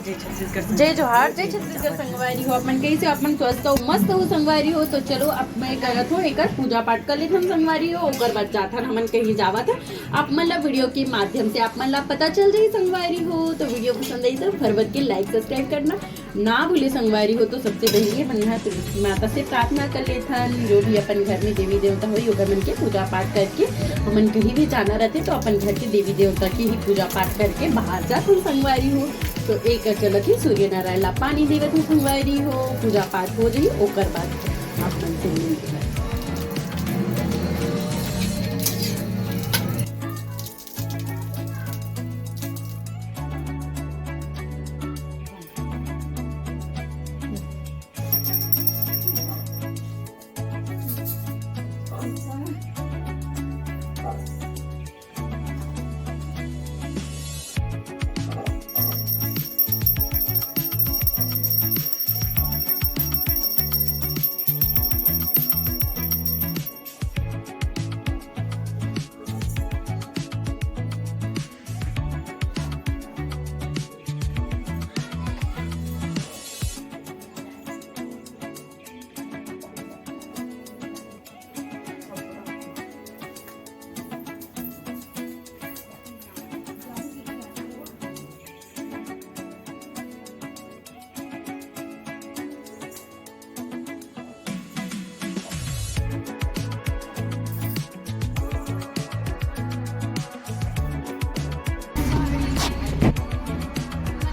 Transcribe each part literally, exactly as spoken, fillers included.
जय जोहार, जय छत्तीसगढ़ संगवारी हो। अपन कैसे हो? अपन स्वस्थ हो, मस्त हो संगवारी हो। तो चलो, अब मैं करत हो एकर पूजा पाठ कर लेथन संगवारी हो, ओकर बाद जाथन हमन कहीं जावत है। आप मन ला वीडियो के माध्यम से आप मन ला पता चल जाही संगवारी हो। तो वीडियो पसंद आई तो भर भर के लाइक सब्सक्राइब करना ना भूले संगवारी हो। तो सबसे पहले हमन ह तुलसी माता से प्रार्थना कर लेथन, जो भी अपन घर में देवी देवता होई ओकर मन के पूजा पाठ करके, हमन कहीं भी जाना रहते तो अपन घर के देवी देवता की ही पूजा पाठ करके बाहर जाथन संगवारी हो। तो एक चलत ही सूर्य नारायण ला पानी देवत ही संगवारी हो, पूजा पाठ हो जाही, ओकर बाद आप मन से मिलते हैं।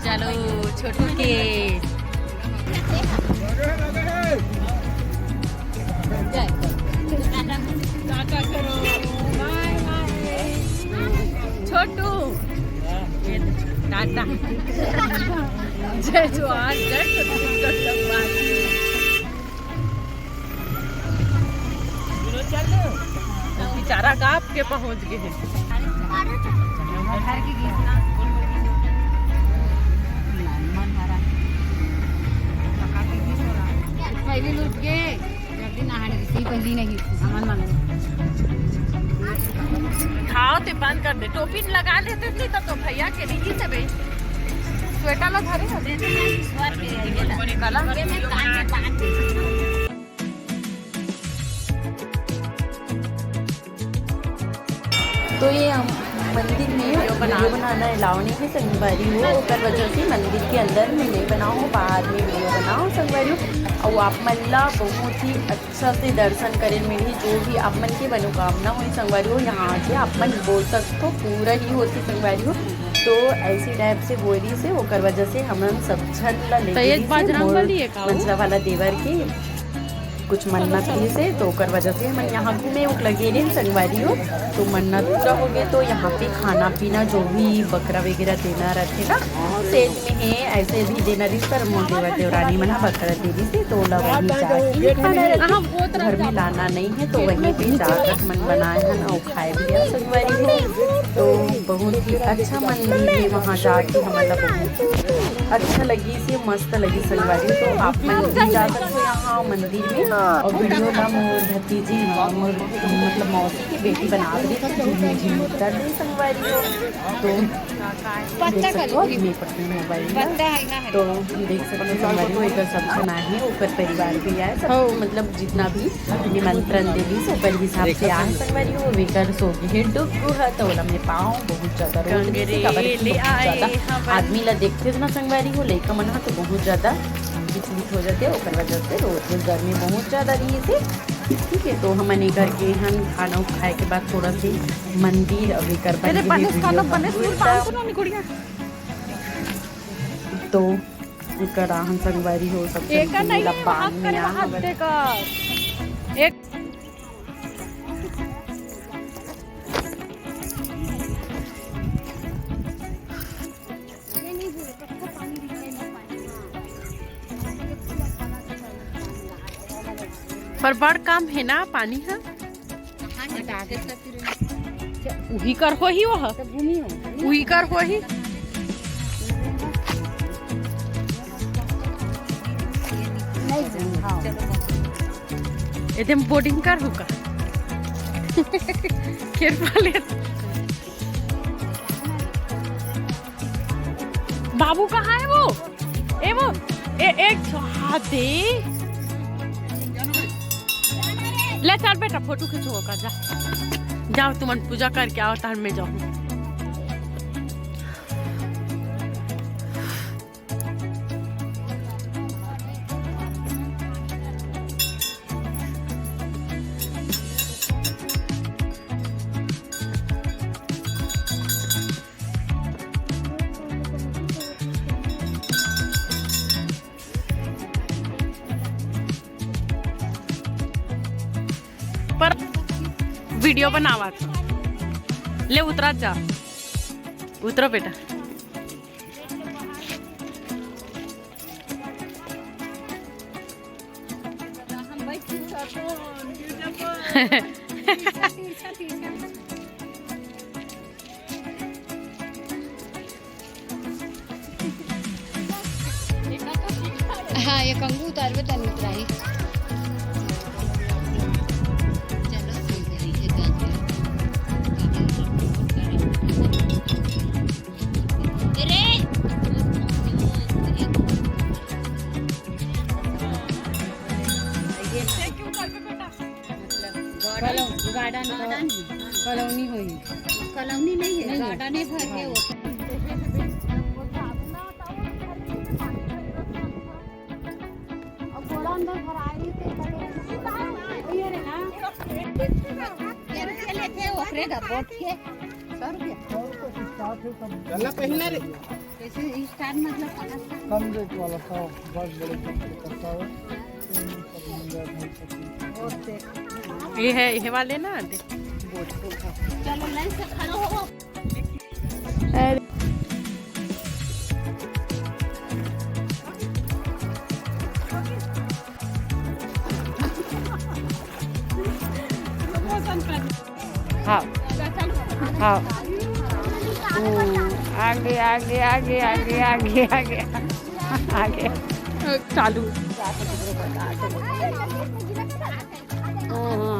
चलो, छोटू के। टाटा करो, बाय बाय। छोटू, टाटा। जय जोहार, जय छत्तीसगढ़ संगवारी। बेचारा गाप के पहुंच गए हैं। घर के गीत ना। मन हरा। पहले लूट गए, जब दिन नहाने की पहली नहीं, सामान मांगने। खाओ ते बंद कर दे, टोपी लगा लेते नहीं तो, तो भैया के नहीं से बे। स्वेटर ला धरे हो। स्वेटर नहीं, स्वेटर के ये ला। निकाला। ये मैं कान में बांध देती हूँ। तो ये हम मंदिर में वीडियो बनाना अलाउ नहीं है संगवारी हो, ओकर वजह से मंदिर के अंदर में नहीं बनाओ, बाहर में वीडियो बनाओ संगवारी हो। और आप मन ला बहुत ही अच्छा से दर्शन करे मिलही, जो भी आप मन के मनोकामना होई संगवारी हो, यहाँ आके आप मन बोल सकते हो, पूरा ही होती संगवारी हो। तो ऐसी टाइप से बोली से ओकर वजह से हमन सब झन ला तो ये लेके बजरंग मोर बली है का वो? मंझला वाला देवर के कुछ मन्नत रहिस हे, तो ओकर वजह से हमन यहाँ घूमे उक लगे रेन संगवारी हो। तो मन्नत पूरा हो गए, तो यहाँ पे खाना पीना जो भी बकरा वगैरह देना रहते ना, सेज में है, ऐसे भी देना रहिस, पर मोर देवर देवरानी मन ह बकरा दे रहिस हे, तो ओला वही जाके ही खाना रहते। हाँ, वो तो घर में लाना नहीं है, तो वहीं पे जाकर हमन बनाए हन अउ खाए भी हन संगवारी हो। तो बहुत ही अच्छा मंदिर है, वहाँ जाके हमन ला बहुत अच्छा लगी से मस्त लगी संगवारी। तो आप मन भी जा सकते हो यहाँ मंदिर में। और वीडियो ला मोर भतीजी, मोर मतलब मौसी की बेटी बना रही थी, झिमर झिमर कर रही संगवारी हो। तो देख सकते हो अपने अपने मोबाइल में। तो देख सकते हो संगवारी हो, इधर सब जन आए हैं, ऊपर परिवार भी आए, सब मतलब जितना भी निमंत्रण दे दी, ओकर हिसाब से आए संगवारी हो। वेकर सो गे हे डुग्गू ह, तो ओला मैं पाऊँ बहुत ज्यादा रोत रहिस हे, काबर कि बहुत ज्यादा आदमी ला देखते ना संगवारी हो, लइका मन ह तो बहुत ज्यादा विचलित हो जाते, ओकर वजह से रोत रहिस, गर्मी बहुत ज्यादा रहिस हे। ठीक है, तो हमन ये करके हम खाना खाए के बाद थोड़ा से मंदिर अभी कर बने हुए वीडियो तो एकर आहन संगवारी हो, सब एकर नहीं ला है, पान हाथ में करे आन रहत हवय। तेकर। एक पर बड़ काम है ना पानी ह। उही कर होही वह। उही कर होही। एदे बोर्डिंग कर हुका। केर पाले। बाबू कहाँ है वो? ए वो, ए, एक छो-, हाथ दे। ले चल बेटा, फोटो खींचो का, जा। जाओ, तुमन पूजा करके आओ, तार में जाओ। पर वीडियो बनावा था। ले उतरा जा, उतरो बेटा। हाँ, ये कंगू उतारबे तन उतराही। चलो, सही है, ये जान लो। ये रे। ये क्यों कर पे बेटा? मतलब गार्डन, गार्डन, गार्डन। कॉलोनी होई। कॉलोनी नहीं है, नहीं है। गार्डन है, घर है वो। और गोला अंदर भराई थे, ये रे ना। ये खेले थे, ओकरे डब्बोट के। सौ रुपया। गला पहना रे। जैसे स्टार मतलब कम रेट वाला था, बस बड़े बड़े करता हो। ये है, ये वाले ना, आंटी। चलो, लाइन से खड़ा हो। अरे। हाँ, हाँ। हम्म, आगे, आगे, आगे। चालू। हाँ, हाँ।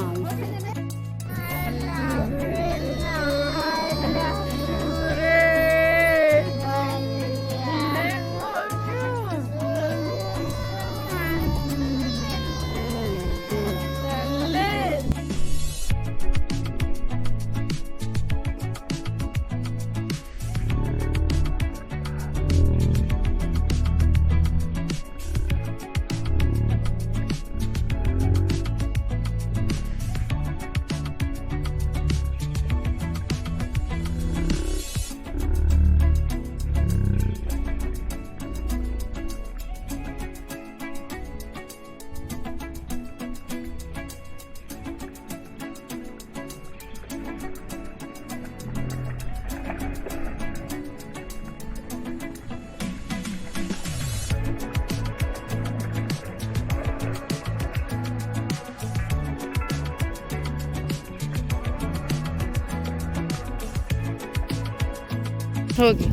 होगे।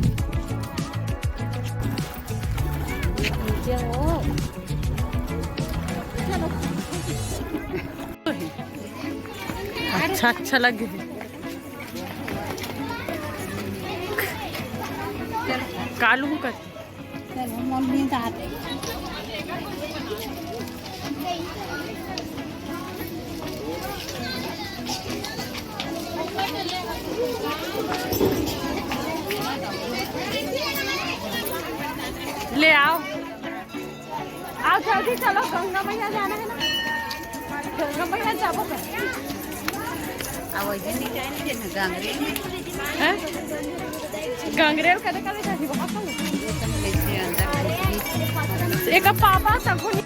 अच्छा, अच्छा लगे। कालू कर। चलो, मम्मी दाते। ले आओ। आओ जल्दी चलो, गंगा मैया जाना है ना, गंगा मैया जाबो का? अब वैसे निकाल के ना गंगरेल में। हैं? गंगरेल कदे कदे जाही वहाँ पर? एक पापा तको नहीं।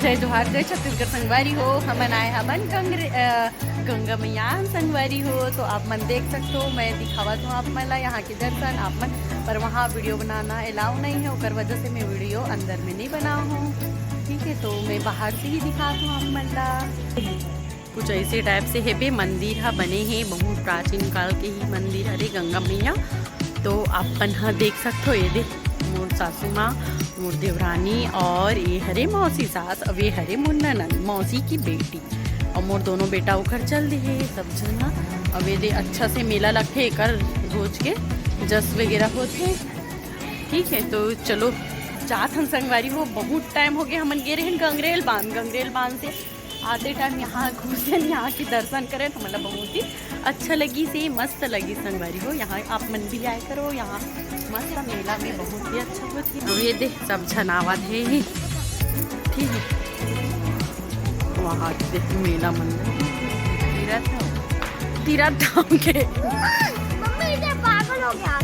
जय जोहार, जय छत्तीसगढ़ संगवारी हो। हमन आए हवन गंगरे-, अ, गंगा मैया संगवारी हो, तो आप मन देख सकते हो, मैं दिखावत हूँ आप मन ला यहाँ के दर्शन आप मन, पर वहाँ वीडियो बनाना अलाउ नहीं है, ओकर वजह से मैं वीडियो अंदर में नहीं बना हूँ। ठीक है, तो मैं बाहर से ही दिखात हूँ आप मन ला। कुछ ऐसे टाइप से हेबे, मंदिर ह बने हे, बहुत प्राचीन काल के ही मंदिर हरे गंगा मैया। तो आप मन ह देख सकथो, ये दे मोर सासू माँ, मोर देवरानी और ये हरे मौसी सास, अब ये हरे मोर ननद, मौसी की बेटी। और मोर दोनों बेटा ओखर चल दे हे सब झन ह। अब ये दे अच्छा से मेला लगथे, एकर रोज के जस वगैरह होथे। ठीक है, तो चलो जात हन संगवारी हो, बहुत टाइम हो गया हमन गे रहेन गंगरेल बांध। गंगरेल बांध से आते टाइम यहाँ घुसेन, यहाँ के दर्शन करेन, तो मतलब बहुत ही अच्छा लगी से, मस्त लगी संगवारी हो। यहाँ आप मन भी आए करो, यहाँ मस्त मेला में बहुत ही अच्छा होथे। अब ये देख सब झन आवत हे ही, ठीक है, वहाँ देख मेला मन तीरथ धाम। तीरथ धाम के मम्मी इधर पागल हो गया।